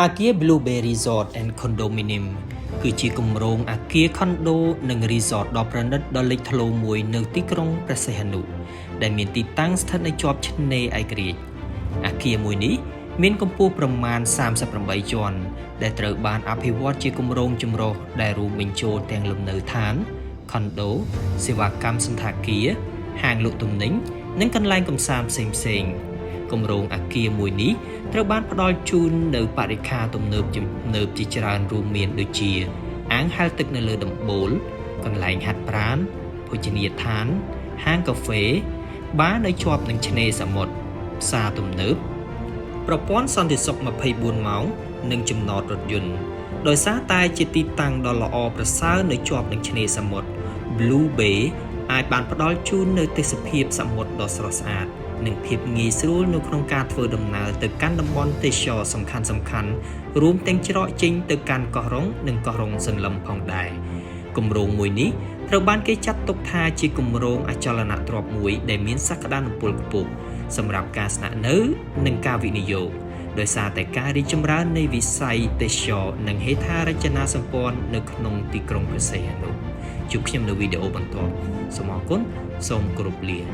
អាគារ Blue Bay Resort and Condominium គឺជាគម្រោងអាគារខុនដូនិងរីសតដ៏ប្រណិតដ៏លេចធ្លោមួយនៅទីក្រុងព្រះសីហនុដែលមានទីតាំងស្ថិតនៅជាប់ឆ្នេរឯករាជ្យអាគារមួយនេះមានកម្ពស់ប្រមាណ38ជាន់ដែលត្រូវបានអភិវឌ្ឍជាគម្រោងចម្រុះដែលរួមបញ្ចូលទាំងលំនៅឋានខុនដូសេវាកម្មសណ្ឋាគារហាងលក់ទំនិញនិងកន្លែងកម្សាន្តផ្សេងៗគម្រោងអាគារមួយនេះត្រូវបានផ្ដល់ជូននៅបរិក្ខារទំនើបទំនើបជាច្រើនរួមមានដូចជា អាងហែលទឹកនៅលើដំបូល កន្លែងហាត់ប្រាណភោជនីយដ្ឋាន ហាងកាហ្វេ បារនៅជាប់នឹងឆ្នេរសមុទ្រផ្សារទំនើប ប្រព័ន្ធសន្តិសុខ24ម៉ោង និងចំណតរថយន្តដោយសារតែជាទីតាំងដ៏ល្អប្រសើរនៅជាប់នឹងឆ្នេរសមុទ្រ Blue Bay អាចបានផ្ដល់ជូននូវទេសភាពសមុទ្រដ៏ស្រស់ស្អាត និងភាពងាយស្រួលនៅក្នុងការធ្វើដំណើរទៅកាន់តំបន់ទេសចរណ៍សំខាន់ៗរួមទាំងច្រកចេញទៅកាន់កោះរ៉ុងនិងកោះរ៉ុងសន្លឹមផងដែរគម្រោងមួយនេះត្រូវបានគេចាត់ទុកថាជាគម្រោងអចលនទ្រព្យមួយដែលមានសក្តានុពលខ្ពស់សម្រាប់ការស្នាក់នៅនិងការវិនិយោគដោយសារតែការរីកចម្រើននៃវិស័យទេសចរណ៍និងហេដ្ឋារចនាសម្ព័ន្ធនៅក្នុងទីក្រុងព្រះសីហនុជួបខ្ញុំនៅវីដេអូបន្ទាប់សូមអរគុណសូមគោរពលា។